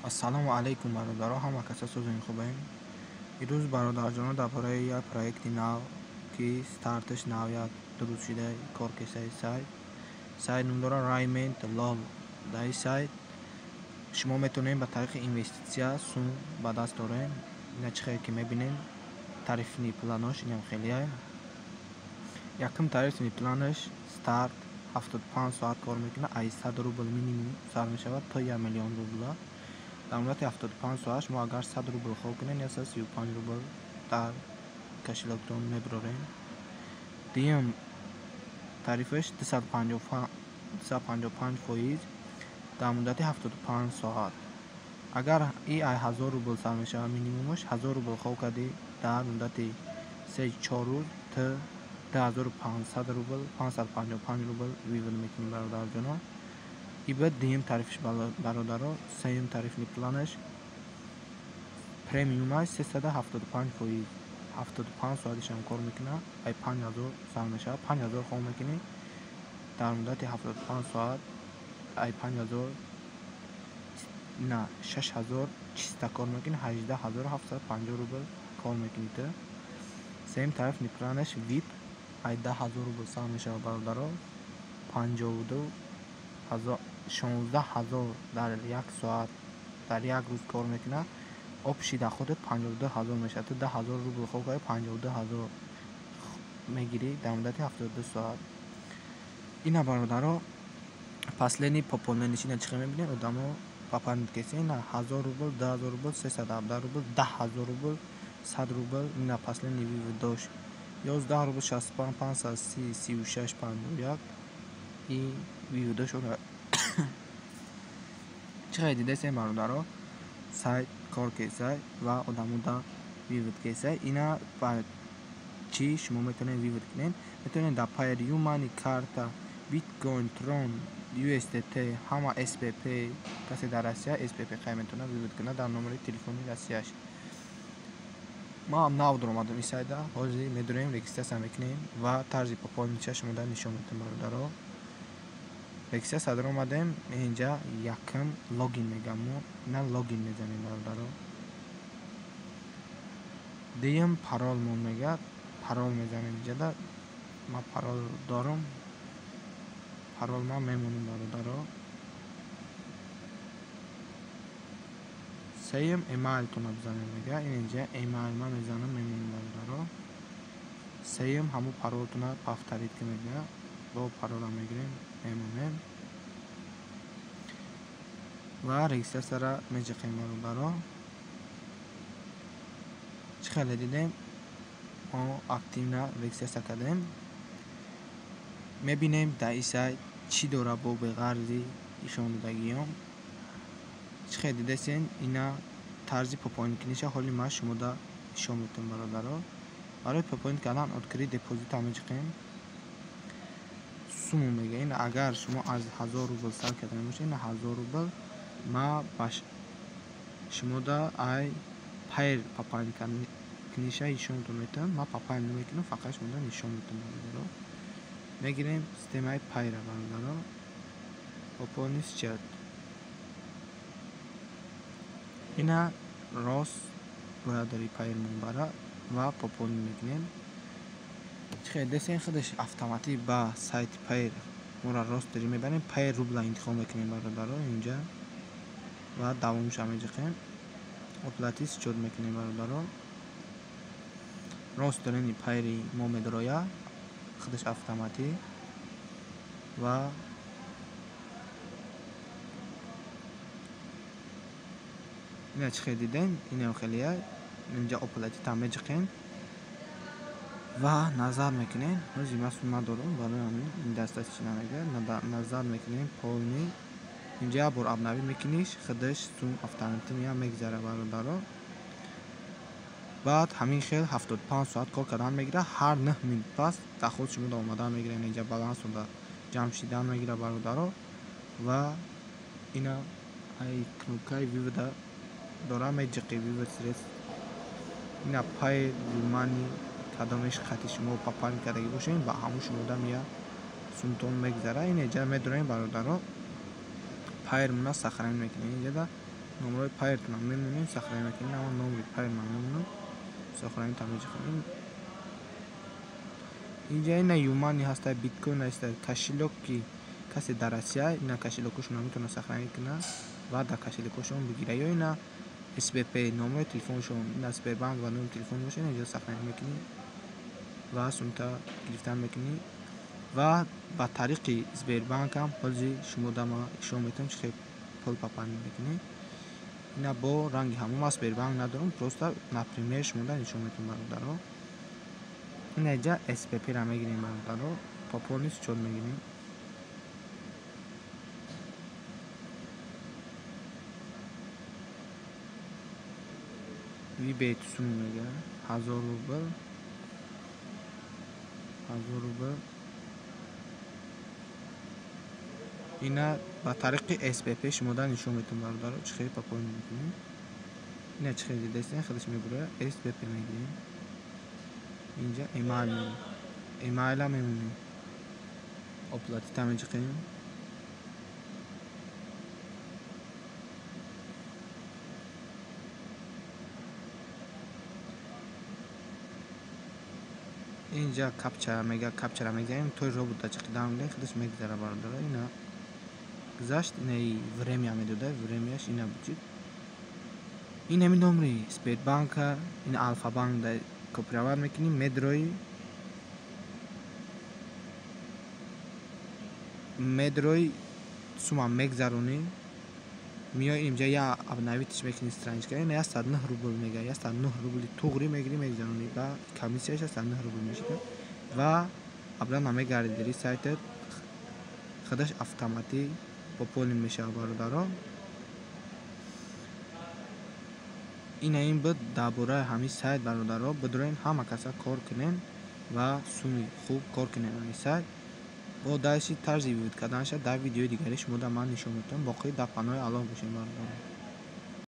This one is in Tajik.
Ассалому алайкум, бародаро, ҳама каса созем, хубем. Ирӯз, бародарҷоно, дар бораи як проекти нав, ки старташ нав як дуруст шуда кор кесаи сайт. Сайт ном дорад Raiment Lol. Дар ин сайт шумо метавонед ба тариқи инвеститсия сум ба даст оред. Ина чӣ хеле ки мебинем, тарифный планош инам хеле. Якум тарифный планаш старт 75 соат кор мекунад, аз 100 рубл минимум сар мешавад то 1 миллион рубла. Дар муддати 75 соат шумо агар 100 рубл хоб кунед, 135 рубл дар кошелёктон мебароред. Дуюм тарифаш 255% дар муддати 75 соат. Агар и ай 1000 рубл сар мешавад минимумаш, 1000 рубл хоб кардӣ, дар муддати 3-4 рӯз ту 2500 рубл, 555 рубл вывод мекунӣ, бародарҷоно. И баъд дуюм тарифш, бародаро. Сеюм тарифный планаш премиумаш 375%, 75 соатишам кор мекунад, ай 5000 сар мешавад. 5000 хоб мекунӣ, дар муддати 75 соат ай 5000 на 6000 чиста кор мекунӣ, 18750 рубл кор мекунӣ ту. Сеюм тарифный планаш VIP ай 10 000 рубл сар мешавад, бародаро, 52 000, 16 000 дар як соат, дар як рӯз кор мекунад. Общий доходат 52 000 мешавад. Ту 10 000 рубл хоб кардӣ, 52 000 мегирӣ дар муддати 72 соат. Ина, бародаро, последний пополнение ина чӣ хел мебинед, одамо пополнить кеси, ина 1000 рубл, 2000 рубл, 317 рубл, 10 000 рубл, 100 рубл. Ина последний вывод дошт 11 рубл 65, 530, 36, 51 и выводош. Чӣ хел дидесем, бародаро, сайт кор кесай ва одамо да вывод кесай. Ина ба чӣ шумо метавонед вывод кунед? Метавонед дар Payeer, Юмани, карта, биткоин, трон, USDT, ҳама СБП. Касе дар Россия СБП қай метавонад вывод кунад дар номери телефони Россияш. Ма нав дуромадам ин сайта, ҳозир медурем, регистрация мекунем ва тарзи пополнить шумода нишон медиҳам, бародаро. Регистрация дуромадем, инҷа якум логин мегам, мо ина логин мезанем, бародаро. Дуюм паролмон мегӯяд, парол мезанем инҷада. Ман парол дорам, парол ман мемонам, бародаро. Сеюм эмайлтонро бизанем мегӯяд, ин инҷа эмайл ман мезанам, мемонам, бародаро. Сеюм ҳамун паролтонро повторить ки мегӯяд, бо паролро мегирем, мемонем ва регистрацияро меҷиқем, бародаро. Чӣ хеле дидем, мо активно регистрация кардем. Мебинем, дар ин сайт чӣ дорад бо беғарзи нишондодагиём. Чӣ хел дидесен, ина тарзи пополнить куниша ҳоли ман шумода нишон медиҳам, бародаро. Барои пополнить кардан открыть депозита меҷиқем. Сумму мега, ин агар шумо аз 1000 рубл сар карда мебошед, ина 1000 рубл ма ба шумода ай Payeer пополнить куниша нишонтон медиҳам. Ман пополнить намекунам, фақат шумода нишон медиҳам, бародаро. Мегирем системаи Payeer, бародаро, пополнить счет. Ина рост бояд дари Payeer мон бара ва пополнить мекунем. Чӣ хел десен, худаш автоматик ба сайти Payeer моро рост дари мебарем. Payeer рубла интихоб мекунем, бародаро, инҷа ва давомша меҷиқем, оплатить счет мекунем, бародаро. Рост дарини Payeer мо медарояд худаш автоматик ва ина чӣ хел дидем, инам хелия инҷа оплатить меҷиқем ва назар мекунем. Ҳози ман сумма дорам, барои ҳамин ин дастаси чӣ намегӯяд. Назар мекунем, полный инҷа як бор обновить мекуниш, худаш сум автоматик мегзара, бародаро. Баъд ҳамин хел 75 соат кор кардан мегирад, ҳар 9 минут пас доход шумода омадан мегирад, инҷа балансонда ҷамъ шидан мегирад, бародаро. Ва ина ай кнопкаи вывода дора, меҷиқи вывод средств. Ина Payeer, Юмани, кадомеш хати шумо пополнить кардагӣ бошед, ба ҳамун шумода мия сумтон мегзара. Ин инҷа медорем, бародаро, Payeer мона сохранить мекунем инҷада. Номрои Payeer-тонам мемонем, сохранить мекунем. Ама номри Payeer-ман мемонам. Сохранить там меҷихонем. Инҷа ина Юмани ҳаста, биткоин ҳаста, кошелёк ки касе дар Россия ина кошелёкошона метавонад сохранить кунад ва дар кошелёкошон бигирад. Ё ина СБП номрои телефоншон, ина Сбербанк ва номри телефон бошад, инҷа сохранить мекунӣ ва сумта гирифтан мекунӣ ва ба тариқи Сбербанк ҳам ҳози шумо дама ишон метавонед чӣ хел пул пополнить мекунӣ. Ина бо ранги ҳамон ман Сбербанк надорам, просто например шумо да нишон метавонам бародаро. Ина инҷа СБП-ра мегирем бародаро, пополнить счёт мегирем. Выберите сумму мега 1000 рубл, 1000 рубл. Ина ба тариқи СБП шумо да нишон метавонам бародаро чӣ хел пополнить мекунем. Ина чӣ хел дидастен, худаш мебурад, СБП мегирем. Инҷа эмайл мемонем, эмайла мемонем, оплатить меҷиқем. Инҷа капча мега, капчара мегзарем, то робота чиқидан мегӯем, худаш мегзара бародаро. Ина гузашт, ина время медода, времяш ина бучид. Ин ҳамин номри Сбербанка, ин Алфабанк да копировать мекунем, медрои сума мегзаронӣ, миёи инҷа я обновить мекунӣ страничка, ина 109 рубл мега, 109 рубли туғри мегирӣ мегзаронӣ ва комиссияш 109 рубл мешавад ва обратно мегардиди сайтат, худаш автоматӣ пополнить мешавад бародаро. Ина ин буд дар бораи ҳамин сайт бародаро. Бидурен ҳама каса кор кунен ва суми хуб кор кунен ҳамин сайт. Бо дальше тарзи вывод карданша дар видеои дигари шумо да ман нишон медиҳам. Боқӣ дар паноҳи Аллоҳ бошем бародаро.